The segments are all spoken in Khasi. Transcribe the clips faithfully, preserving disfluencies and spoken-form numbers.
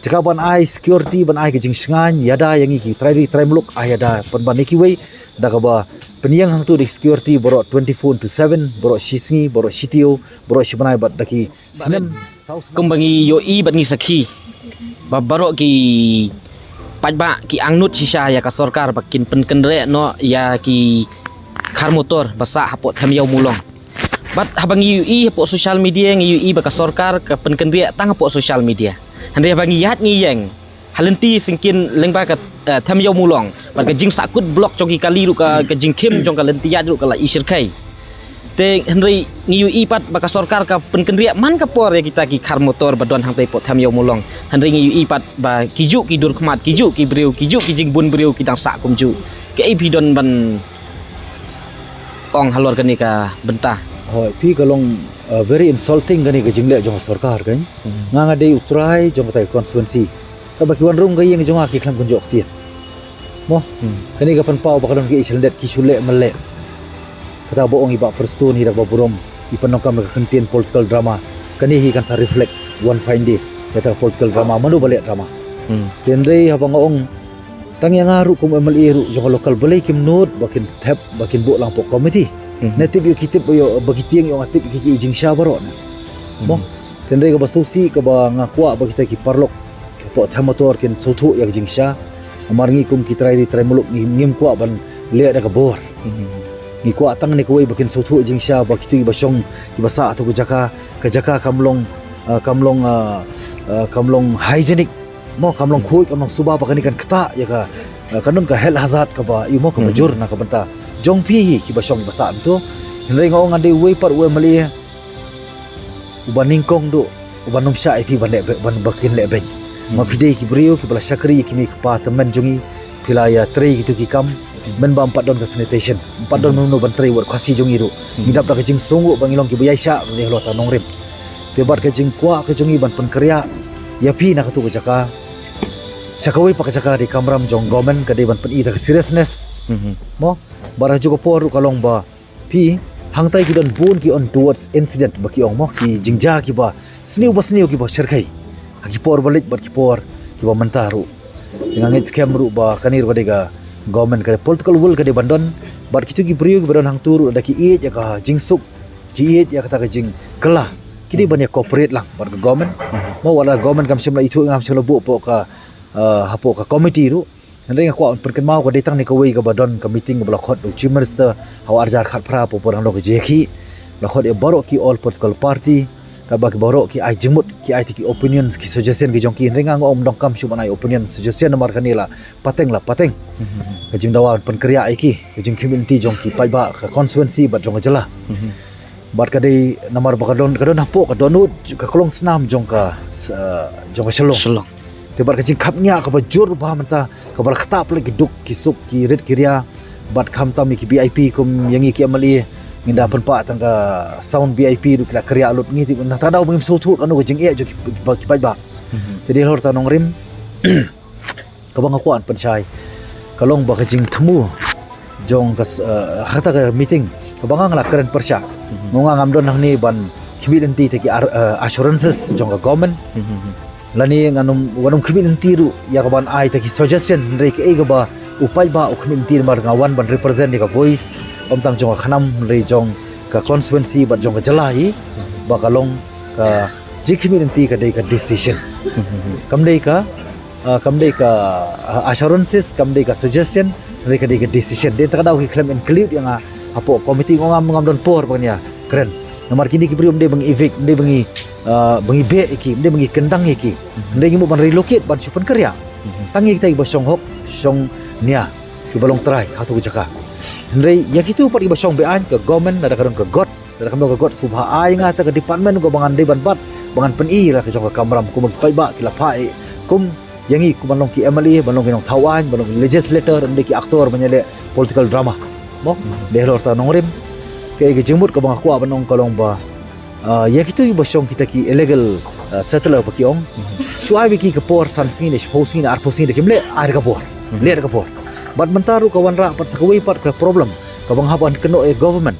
Ka ban ai security, ban ai ka jingshngaiñ ïada ïa ngi ki trai ri trai muluk, ai ïada pynban ïa kiwei, da kaba pynïeng hangtu da security baroh twenty-four into seven, baroh shi sngi, baroh shi taïew, baroh shi bnai bad da ki snem. Kumba ngi ïohi bad ngi sakhi ba baroh ki paidbah ki angnud shisha ïa ka sorkar ba kin pynkynriah noh ïa ki khar motor ba sah hapoh Them Ïew Mulong. Bad haba ngi ïohi hapoh social media, ngi ïohi ba ka sorkar ka pynkynriah tang hapoh social media. Hynrei haba ngi ïaid ngi ïeng ha lynti syngkien lyngba ka, eh, Them Ïew Mulong, bad ka jingsahkut block jong ki kali ruh, ka, ka jingkhim jong ka lynti ïaid ruh ka la i shyrkhei. Te hynrei ngi ïohi pat ba ka sorkar ka pynkynriah man ka por ïa kita ki khar motor ba don hangtei hapoh Them Ïew Mulong. Hynrei ngi ïohi pat ba kijuh ki dur khmat, kijuh ki briew, kijuh ki jingbun briew ki dang sah kumjuh. Kaei phi don ban ong halor kane ka bynta? Hooid, phi, ka long, uh, very insulting kane ka jingleh jong ka sorkar kan. Hmm. Nga nga dei u trai jong katei ka constituency. Kaba ki wan rung ka ïing jong nga ki khlem kynjoh ktien. Mo? Hmm. Kane ka pynpaw ba ka don kaei sha lyndet, ki shu leh ma leh. Kata ba ong i Bah Prestone hi da kaba burom, i pyndonkam ka kyntien political drama. Kane hi kan sa reflect one fine day ïa kata ka political drama, mano ba leh drama. Hmm. Hynrei haba nga ong, tang ïa nga ruh kum MLA ruh jong ka local, balei kim nud ba kin thep, ba kin buh lang hapoh committee? Mhm. Ne tip ïa ki, tip ïa ba ki tieng ïa nga, tip ïa ki jingshisha baroh na. Mo? Mhm. Hynrei kaba sngewsih kaba nga kwah ba kita ki paralok hapoh Them Motor kin sngewthuh ïa ka jingshisha. Namar ngi kum ki trai ri trai muluk ngi, ngim kwah ban leh da ka bor. Mhm. Ngi kwah tang ne kawei ba kin sngewthuh jingshisha, ba kito kiba shong, kiba sah hato ka jaka, ka jaka kam long, ah, kam long, ah, ah, kam long hygienic. Mo, kam long khuid, kam long suba, ba kane kan ktah ïa ka, eh, kan don ka health hazard kaba, ïa mo, kaba jur na ka bynta jong phi hi kiba shong kiba sah hangto. Hynrei nga ong, nga dei uwei pat u MLA uba nyngkong duh, uba nym shah ïa phi ban leh be-, ban, ba kin leh beiñ. Ma phi dei ki briew kiba la shakri ïa ki mei ki pa tymmen jong ngi, phi la ïatrei kito ki kam, mynba ym pat don ka sanitation, ym pat don mano ban trei wat Khasi jong ngi ruh. Ngi dap da ka jingsngew ba ngi long kiba ïaishah ne halor ta nongrim. Te bad ka jingkwah ka jong ngi ban pynkynriah ïa phi na kato ka jaka. Sha kawei pat ka jaka dei kamram jong government, ka dei ban pyni da ka seriousness. Mhm. Mo, bad ha kajuh ka por ruh ka long ba phi, hangtai ki don bun ki untoward incident ba ki ong mo, ki jingjia kiba sniew ba sniew kiba shyrkhei ha ki por ba leit bad ki por kiba mynta ruh. Te nga ngeit skhem ruh ba kane ruh ka dei ka government, ka dei political will ka dei ban don, bad kito ki briew kiba don hangto ruh da ki ïeit ïa ka jingsuk, ki ïeit ïa kata ka jingkylla, ki dei ban ïa cooperate lang bad ka government. Mhm. Mo, wat la government kam shym la ithuh, ngam shym la buh hapoh ka, eh, hapoh ka committee ruh. Hynrei nga kwah pynkynmaw, ka dei tang ne kawei kaba don ka meeting kaba la khot da u Chief Minister ha u ar hajar khatphra, por por nangno ka jingïakhih. La khot ïa baroh ki all political party, kaba ki baroh ki ai jingmut, ki ai te ki opinions, ki suggestion ki jong ki. Hynrei nga, nga ym donkam shuh ban ai opinion, suggestion, namar kane la pateng la pateng. Mhm. Ka jingdawa pynkynriah ïa ki, ka jingkhmih lynti jong ki paidbah ka constituency bad jong ka jylla. Mhm. Bad ka dei namar ba ka don, ka don hapoh, ka don nud, ka klong snam jong ka, s-, jong ka Shillong. Shillong. Te bad ka jingkhapngiah kaba jur bha mynta, kaba la ktah palat ki duk, ki suk, ki rit ki ria. Bad khamtam ïa ki VIP kum ïa ngi ki MLA, ngin da pynpah tang ka sound VIP ruh ki la kynriah lut, ngi te nangta daw ba ngim sngewthuh kano ka jingeh jong ki, ki, ki paidbah. Mhm. Te dei halor ta nongrim. Kaba nga kwah pynshai ka long ba ka jingthmu jong ka s-, eh, ha kata ka meeting kaba nga, nga la kren pyrshah. Mhm. Nga, ngam don hangne ban khmih lynti te ki ar-, eh, assurances jong ka government. Mhm. Lane ngan ym, ngan ym khmih lynti ruh ïa ka ban ai te ki suggestion, hynrei kaei kaba u paidbah u khmih lynti, namar nga wan ban represent ïa ka voice, ym tang jong ka khnam, hynrei jong ka constituency bad jong ka jylla hi, ba ka long ka jingkhmih lynti ka dei ka decision. Mhm. Kam dei ka, ah, kam dei ka, ah, assurances, kam dei ka suggestion, hynrei ka dei ka decision. Dei tang ka daw ki khlem include ïa nga hapoh committee, nga ngam, ngam don por ban ïa kren. Namar kine ki briew ym dei ba ngi evict, ym dei ba ngi, ah, ba ngi beh ïa ki, ym dei ba ngi kyndang ïa ki. Mhm. Ym dei ngi mut ban relocate ban shu pynkynriah. Mhm. Tang ïa kitai kiba shong hok, shong nia, kiba long trai hato ka jaka. Hynrei ïa kito pat kiba shong be-aiñ, ka government lada ka don ka guts, lada kam don ka guts, shu bha ai nga te ka department kaba ngan dei ban bat, ba ngan pyni la ka jong ka kamram, kumba ki paidbah ki la phah ïa, kum ïa ngi kum ban long ki MLA, ban long ki nongthaw aiñ, ban long ki legislator, ym dei ki actor ban ïaleh political drama. Mo? Hmm. Dei halor ta nongrim. Kaei ka jingmut kaba nga kwah ban ong ka long ba, ah, ïa kito kiba shong kita ki illegal, ah, settler ba ki ong. Hmm. Shu ai ba ki ka por san sngi ne shiphew sngi ne arphew sngi da kim leh, ai da ka bor. Hmm. Leh da ka bor. Bad mynta ruh ka wanrah pat sa kawei pat ka problem kaba nga hap ban kynnoh ïa government.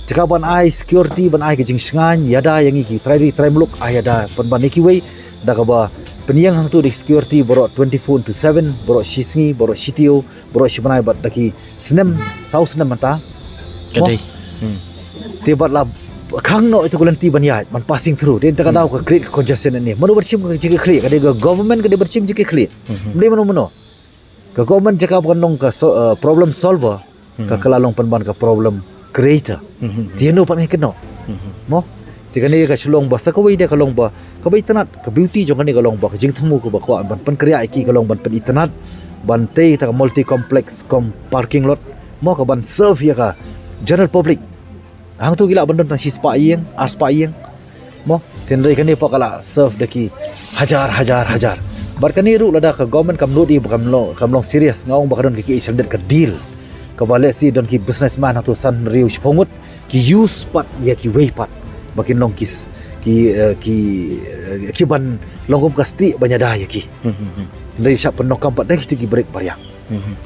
Te ka ban ai security, ban ai ka jingshngaiñ ïada ïa ngi ki trai ri trai muluk, ai ïada pynban ïa kiwei, da kaba Pynïeng hangtu da ki security baroh twenty-four into seven, baroh shi sngi, baroh shi taïew, baroh shi bnai bad da ki snem, saw snem mynta. Ka dei. Hmm. Te bad la khang noh ïa tu ka lynti ban ïaid, ban passing through. Dei na kata ka daw ka create ka congestion ne. Mano ban shim ka jingkitkhlieh, ka dei ka government ka dei ban shim jingkitkhlieh. Hmm. Ym dei mano mano. Ka government jaka ba kan long ka so, uh, problem solver, ka, hmm, ka la long pynban ka problem creator. Hmm. Te ïano pat ngi kynnoh. Hmm. Mo? Te kane ka shu long ba sa kawei de ka long ba kaba itynnad, ka beauty jong kane ka long ba ka jingthmu kaba kwah ban pynkhreh ïa ki ka long ban pynitynnad, ban tei ïa ka multi complex cum parking lot. Mo, ka ban serve ïa ka general public. Hangtu ki lah ban don tang shi spah ïing, ar spah ïing. Mo, hynrei kane pat ka la serve da ki hajar, hajar, hajar. Bad kane ruh lada ka government kam nud ïa ba kam long, kam long serious, nga ong ba ka don ka kiei sha lyndet ka deal. Kaba lehse don ki businessman hangtu san hynriew shiphew ngut, ki use pat ïa kiwei pat ba kin long ki s-, ki, eh, ki, eh, ki ban long kum ka stieh ban ïada ïa ki. Hmm, hmm, hmm. Hynrei shah pyndonkam pat da kitu ki brick baria. Hmm, hmm.